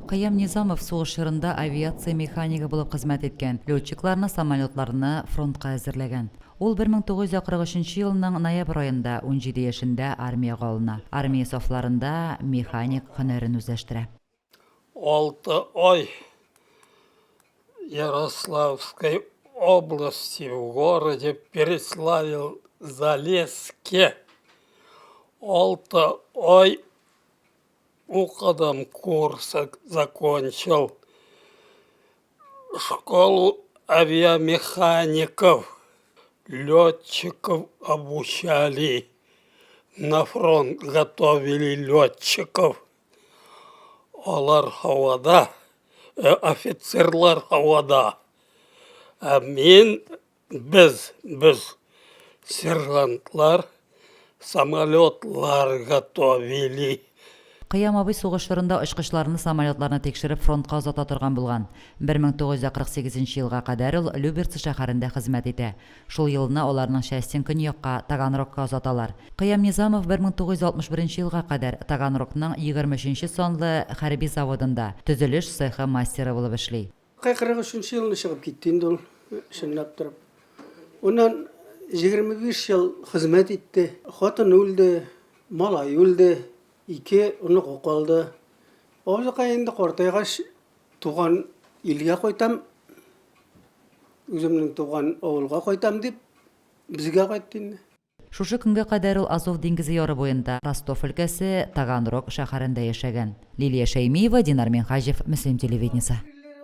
Кыям Низамов сугыш чорында авиация механигы булып хезмәт иткән, летчикларны, самолетларны фронтка әзерләгән. Ул 1943 елның ноябрь аенда, 17 яшендә армиягә алына. Армия сафларында механик һөнәрен үзләштерә. Алты ай Ярославской области в городе Переславль-Залеске алты ай Укыдым, курсы закончил. Школу авиамехаников, летчиков обучали. На фронт готовили летчиков. Алар һавада, э, офицерлар һавада. Ә мин Без, без, сержантлар, самолетлар готовили. Кыям абый сугыш чорында очкычларны, самолетларны тикшереп фронтка озата торган булган. 1948 нче елга кадәр ул Люберцы шәһәрендә хезмәт итә. Шул елны аларның частен көньякка, Таганрогка озаталар. Кыям Низамов 1961 елга кадәр Таганрогның 23 нче санлы хәрби заводында төзелеш цехы мастеры булып эшли. Кай 43 нче елны чыгып китте инде ул, чынлап торып. Уннан 25 ел хезмәт итте. Хатыны үлде, малай үлде, ике оныгы калды. Абзыкай инде картайгач, туган илгә кайтам, үземнең туган авылга кайтам дип, безгә кайтты инде. Шушы көнгә кадәр ул Азов диңгезе яры буенда, Ростов өлкәсе, Таганрог шәһәрендә яшәгән. Лилия Шәймиева, Динар Минһаҗев, Мөслим телевидениесе.